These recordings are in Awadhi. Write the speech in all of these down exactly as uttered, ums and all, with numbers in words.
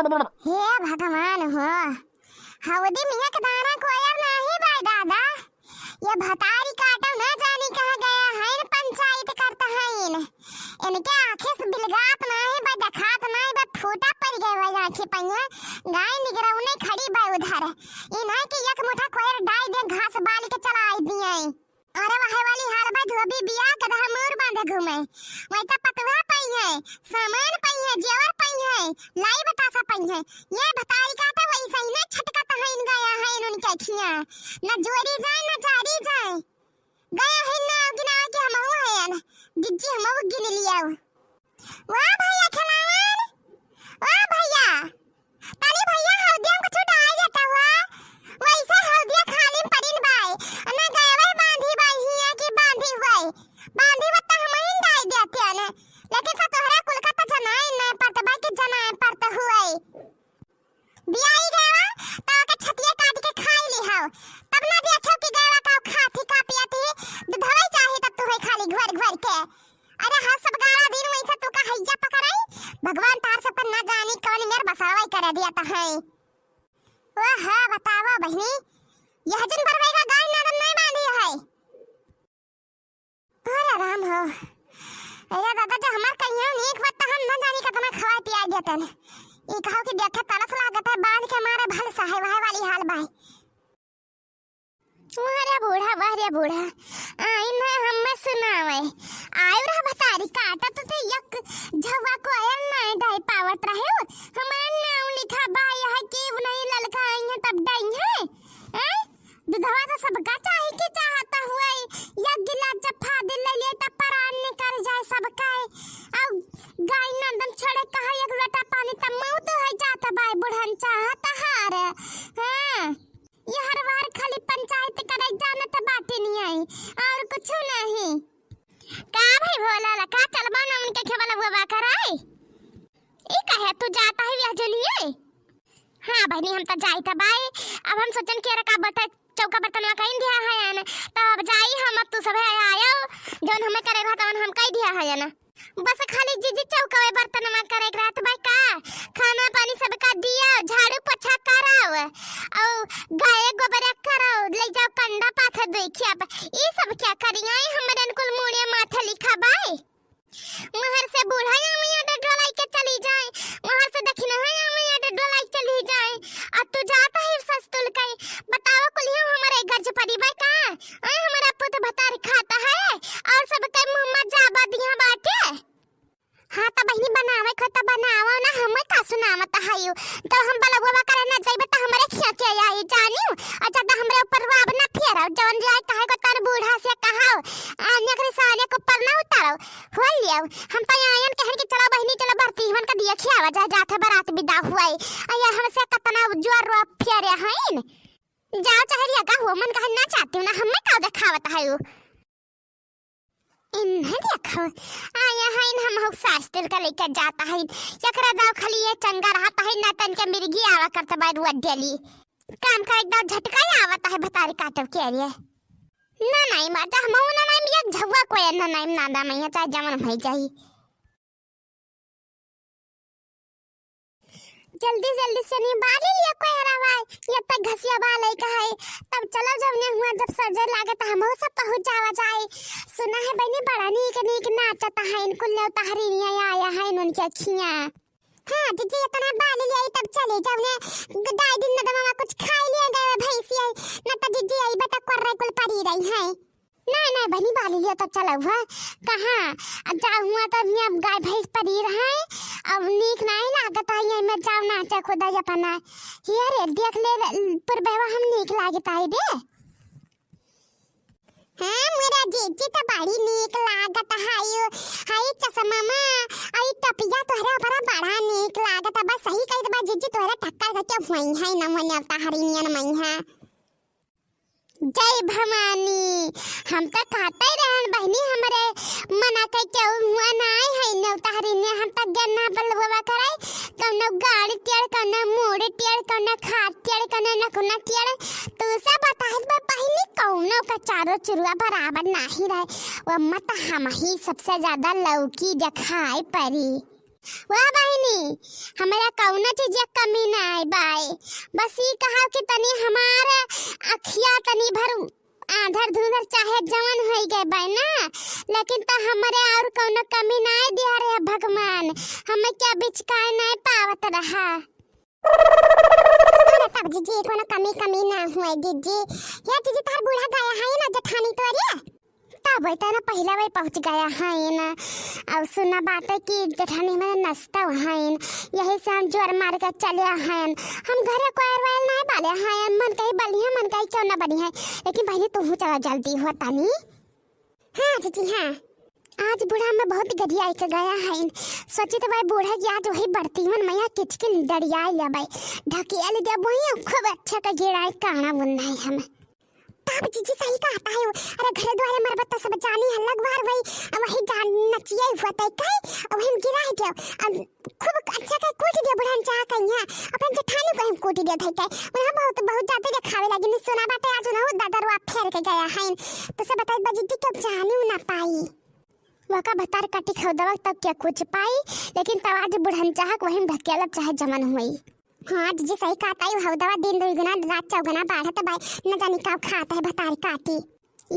हे भगवान हो, हौदी में एक दाना कोयर नाही बाय दादा। ये भतारी काटो ना जानी कहाँ गया है, पंचायत करता है इन। इनके आँखें से बिलगात नाही बा, देखात नाही बा, फूटा पड़ गए बा आँखें पहिया। गाय निगरौने खड़ी बा उधर। इन्हें कि एक मुठा कोयर डाई दे, घास बाल के चलाई दिए। अरे वहे वाली हाल बा, धोबी बिया के दहा मोर बांधे घूमे। वही तो पतुहा पइहे, सामान पइहे, जेवर पइहे, लाई बतासा पइहे। ये भतारी काटा वैसे ही ना छटकत है इन गया है इन उनके खिया। न जोरी जाए, न जारी जाए। गया है ना गिना के हम हुआ है न। जिज्जी हम वो गिन लिया। वाह भैया खेलावन, वाह भैया। तनी भैया हल्दिया में कुछ डाल देता हुआ, वैसे हल्दिया खाली में पड़िन बाय, ना गए बांधी बाय हिया की बांधी हुए, बांधी बत्ता हम ही डाल देते हैं, लेकिन सा तोहरा कुल का तो जनाए न पड़त बाय कि जनाए पड़त हुए। बियाई गवा, तो ओके छतिया काट के खाई ली हो, तब ना देखो कि गवा का खाती का पियती, दूधवा चाही तब तू है खाली घोर घोर के। अरे हाँ, सब गाड़ा दिन वैसे तू का हैया पकड़ाई। भगवान तार सब पर ना जानी कौन मेर बसावाई कर दिया त है। ओ हाँ, बतावा बहिनी, यह जिन पर बैगा गाय ना दम नहीं बांधी है। अरे राम हो, अरे दादा, जो हमार कहिया नीक बात त हम ना जानी कितना खवाए पिया देतन। ई कहो कि देखे तरस लागत है, बांध के मारे भल साहे वहे वाली हाल बाई। वाह रे बूढ़ा, वाह रे बूढ़ा, आइन है हमें सुनावे। आयु रह भतारी काटत ते एक झवा कोयर नाय डाई पावत रहे हो। हमारा नाम लिखा बा, यह केव नहीं ललका आई है तब डाई है। हैं? दूधवा तो सबका चाही के चाहता हुआ, एक गिलास जब फादिल ले लिए तब परान निकल जाए सबका। अब गाय नंदन छोड़े कहा एक लोटा पानी तब मौत हो जाता बाई बुढ़न चाहता हार। हाँ। ये हर बार खाली पंचायत करे जानत बाटे नहीं आई और कुछ नहीं। का भाई भोला ला, का चलबा ना उनके खेवल हुआ बा कराए? ई कहे तू जाता है ब्याह जलिए? हाँ बहनी, हम तो जाई था बाई। अब हम सोचन कि अरे का बता चौका बर्तनवा कहीं दिया है ना, तो अब जाई हम, अब तू सब है आयो, जौन हमें करे रहा तवन हम कही दिया है ना। बस खाली जीजी चौकवे बर्तनवा करे के रहत बा का? खाना पानी सबका दिया, झाड़ू पोछा कराओ, औ गाय गोबरा कराओ, ले जाओ कंडा पाथा देखिया बा। ई सब क्या करिया? ई हमरे अनुकुल मुड़िया माथा लिखा बाई। महर से बूढ़ा आमिया डडोलाई के चली जाए, महर से दक्षिणा आमिया डडोलाई चली जाए। आ तू जाता है सस्तुल कई, बताओ कुलिया हमारे गर्ज पड़ी बा का? आ हमारा पुत भतार खाता है और सबके मुँह में जाबा दिया बाटे। हाँ, त बहिनी बनावे खो त बनावो ना, हमें का सुनावत हयू। जब हम बलगुआ करे ना जाइबे त हमरे खिया के आई जानियो। अच्छा, त हमरे ऊपर रुआब ना फेराओ, जवन जाए कहे को तन बूढ़ा से कहाओ, आने के साने के ऊपर ना उतारो। हो लियो, हम त आयन कहन कि चलो बहिनी, चलो बरती हमन का दिया खियावा जाए, जात है बारात विदा हुआई। आ ये हमसे कतना जोर रुआब फेरे हईन। जाओ चाहे रिया का हो, मन कहे ना चाहती हूँ ना, हमें का देखावत हयू। इन्हें देखो, आया है इन हम हक सास तिल का लेके जाता है। एकरा दाव खाली ये चंगा रहता है, ना तन के मिर्गी आवा करता बा रुआ डेली। काम का एक दाव झटका ही आवता है भतारी काटब के लिए। ना नाई माता, हम ना नाई एक झुआ कोई ना नाई नादा मैया चाहे जमन होई जाई। जल्दी जल्दी से निबाली लिया कोयरा भाई, ये तक घसिया बाले का है। तब चलो जब ने हुआ, जब सजे लागे त हमहू सब पहुँच जावा जाए। सुना है बहनी, बड़ा नीक नीक नाचत है, इनको ले तहरी नहीं आया है उनके अखियाँ। हाँ जीजी, इतना बाली लिया तब चले जब ने दाई दिन नदमा कुछ खाई लिया गए भैंसी है, न त जीजी आई बता कर कुल पड़ी रही है। नहीं, नहीं, बहनी बाली लिया तब चलो हुआ। कहाँ? अब जाओ हुआ तब यहाँ गाय भैंस पड़ी रहे, अब नीक नहीं लागत है, यही में जाओ नाचे खुदा अपना। ये रे, देख ले, ले, पुरबेवा हम नीक लागत है बे। हाँ, मेरा जीजी तो बड़ी नीक लागत है, यो, हाय चश्मा मा, आई टपिया तोहरा पर बड़ा नीक लागत है, बस सही कही तो बा जीजी तोहरा टक्कर करके हुई है, न होने अवता हरी नियन मई है। जय भवानी। हम त कहते रहन बहनी, हमरे मना कइ के हुआ ना आए है नेवता हरी ने, हम त गन्ना बलबवा करे, कौनो गाड़ी टेड़, कौनो मूड़ टेड़, कौनो खाद टेड़, कौनो नकुना टेड़, तू से बताए बा बहनी, कौनो का चारो चुरुआ बराबर नाही रहे। वो मत हम ही सबसे ज्यादा लौकी देखाए परी। वाह बहिनी, काटी, हमरा कौनो चीज के कमी नाहीं बाय। बस ई कहा कि तनी हमार अखिया तनी भर आंधर धुंधर चाहे जवन होई गए बाय ना, लेकिन त हमरे और कौनो कमी नाहीं दिया रहे भगवान, हमें क्या बिचकाए नाहीं पावत रहा। अरे तब जीजी कोनो कमी कमी ना हुए जीजी। या जीजी तार बूढ़ा गया है ना जेठानी तोरे। तब वही तो ना पहले वही पहुँच गया है ना। अब सुना बात है कि जेठानी में नस्ता है, यही से हम जोर मार के चले हैं। हम घरे कोयर वायर नहीं बाले हैं, मन कहीं बनी है, मन कहीं क्यों ना बनी है। लेकिन बहनी तू चला जल्दी हो तनी। हाँ जीजी हाँ। आज बूढ़ा में बहुत गरियाई के गया है। सोची तो भाई बूढ़ा की आज वही बरतीवन मैया किचकिन डरियाई ले भाई। ढकिया ले दिया वही खूब अच्छा का गिराई काना बुन है हम। तब जीजी सही कहता है वो। अरे घरे द्वारे मरबत तो सब जानी है लगवार वही। अब वही जान नचिए हुआ तय कई। अब वही गिराई दिया। अब खूब अच्छा के कूट दिया बुढ़न चाह कहीं है। अपन जेठानी को हम कूट दिया धई के। उन्हें बहुत, बहुत ज्यादा देखावे लगी। नहीं सुना बाटे आज उन्हें दादा रुआ फेर के गया है। तो सब बताई बा जीजी के जानी ना पाई। वका भतार काटी खौदवा तब क्या कुछ पाई, लेकिन तब आज बुढ़न चाह को वही ढकेलब चाहे जमन हुई। हाँ जीजी सही कहता है, हौदवा दिन दुगुना रात चौगुना बाढ़त बाई, न जानी का खात है भतार काटी।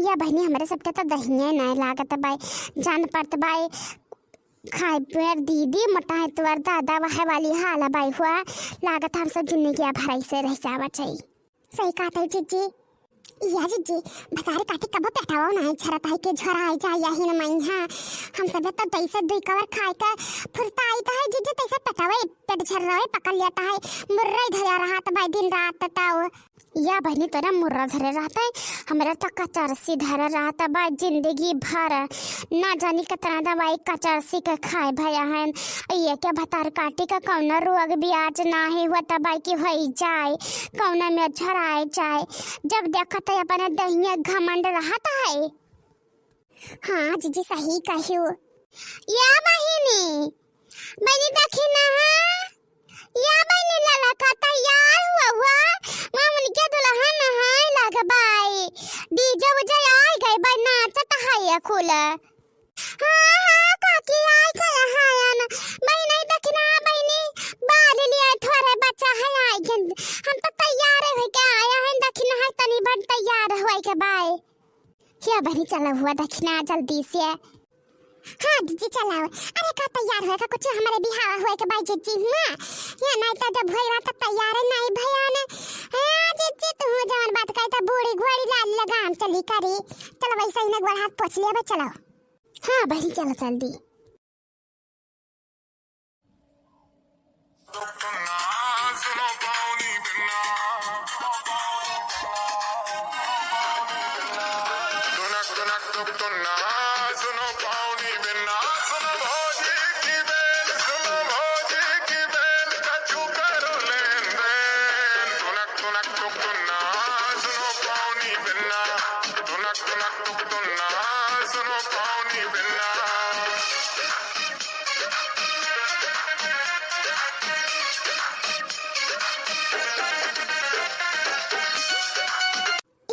या बहनी हमरे सबके तो दहिए नहीं लागत बाई, जान पड़त बाई। खाए पियर दीदी मोटाए तुअर दादा वह वाली हाल बाई हुआ, लागत हम सब जिंदगी भर ऐसे रह जावा चाहिए। सही कहत है जीजी। या जीजी, भतार काटी कब पेटावा नहीं झरत है के झरा आई जाए यही न मई है। हम सब तो जैसे दुई कवर खाए के फुर्ता आई तो है जीजी, तैसे पेटावा पेट झर रहे पकड़ लेता है। मुर्रे धरा रहत बाई दिन रात ताऊ। या बहनी तोरा मुर्रा धरे रहते, हमरा तो कचरसी धरे रहता बा जिंदगी भर। ना जानी कितना दवाई कचरसी के खाए भया हन। ये के भतार काटी का कौनो रोग ब्याज नाही होता बा कि होई जाए, कौनो में झराए जाए। जब देखत है अपने दहिया घमंड रहत है। हाँ जीजी सही कहियो। या बहिनी, बहिनी दखिना, या बहिनी ललका तैयार हुआ हुआ, वहाँ उनके दुल्हन है लगबाई, डीजे उजे आई गए बाई नाचत है ये कुल। हाँ हाँ काकी आई गए हैं, बहिनी दखिना बहिनी, बाल लिए थोड़े बच्चा है आई गए, हम तो तैयार होके आया है दखिना है तनी भर तैयार हुआ के बाई। या बहिनी चला हुआ दखिना जल्दी से। हाँ जीजी चलाओ। अरे का तैयार होए का कुछ हमारे बिहावा होए के बाई जीजी हुआ। या नहीं तो जब होए रहा तो तैयार है नहीं भया ने। हाँ जीजी तू जवन बात कहे तो बूढ़ी घोड़ी लाल लगाम चली करी। चलो वैसे ही ना गोड़ हाथ पोछ लिया बे चलो। हाँ बहिनी चलो जल्दी।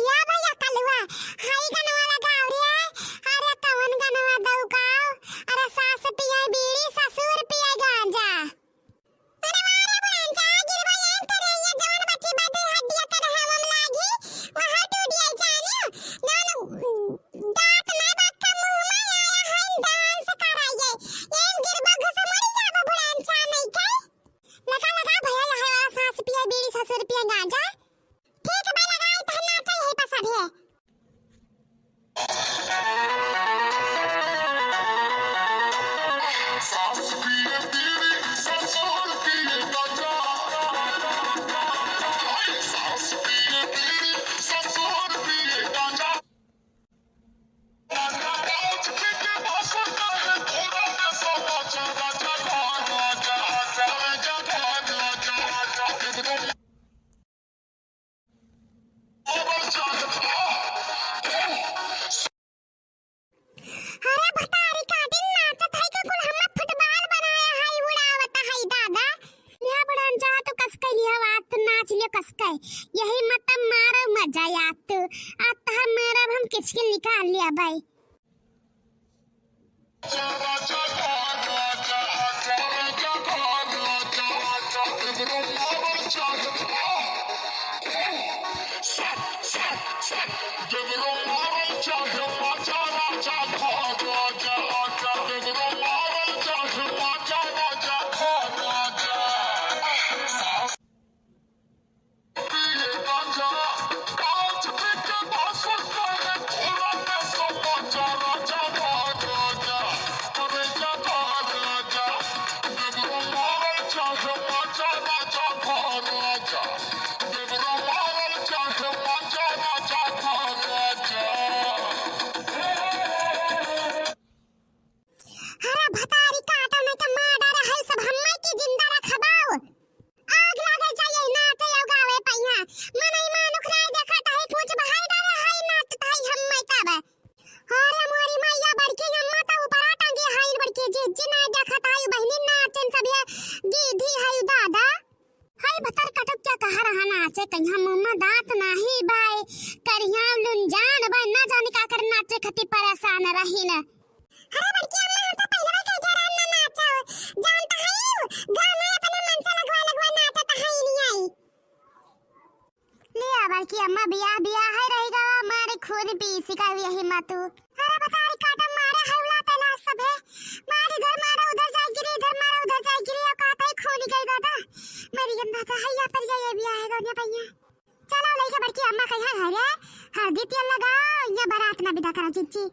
या भैया कलुआ, हाई गनवा लगाओ रे। अरे कवन गनवा दऊ गाओ? अरे सास पिए बीड़ी, ससुर पिए गांजा। अरे वाह रे बुढ़न जा, गिरबा यान तेरे ये जवन बच्ची बाटे हड्डिया के रहे हम लागी, वहाँ टूट जाए जानियो। जवन दांत ना बात का मुंह में आया है, डांस कराइए। ये गिरबा घुस मर जाबो बुढ़न जा नहीं के। लगा, लगा भैया, यहाँ वाला सास पिए बीड़ी, ससुर पिए गांजा। ठीक बा, लगाई त हम नाचे यही पर सभे। अरे भतारी काटिन नाचत है कि कुल हमरा फुटबॉल बनाया है, उड़ावत है दादा। लिहा बुढ़न जा तू कसके लिहा बात नाच लियो कसके। यही मत मारो मजा याद तू। आज तो हम मारब हम किचकिन निकाल लिया भाई। अरे भतारी काटो नहीं तो मार डारे है सब हम्मे की जिंदा रखबाओ। आग लागे चाहिए नाचे और गावे पहिया। मनई मानुख नाय देखत है कुछ बहाई डारे है नाचत है हम्मे तब। अरे मोरी मैया बड़की अम्मा तो ऊपरा टंगी है बड़की जिज्जी नाय देखत है बहिनी नाचन सब ये गीधी है दादा। हाय भतार कटक क्या कहा रहा नाचे कहीं मुँह में दांत नाही बाय करिया लुंजान बाय ना जाने का कर नाचे खती परेशान रही न। अरे बड़की अम्मा हम तो पहले कह दे रहा ना नाचो जानता है गाना अपने मन से लगवा लगवा नाचत है नहीं आई। ले आ बड़की अम्मा बियाह बियाह है रही गवा मारे खून पी सिका यही मातू। अरे बतारी काटा मारे हौला तैना सब है। मार इधर मारा उधर जाए गिरी इधर मारा उधर जाए गिरी और कहता है खून गई दादा। मेरी गंदा था है या पर जाए बियाह है गौनिया पहिया। चलो लइके बड़की अम्मा कहिया है रे। हल्दी तेल लगाओ या बारात ना विदा करा जिज्जी।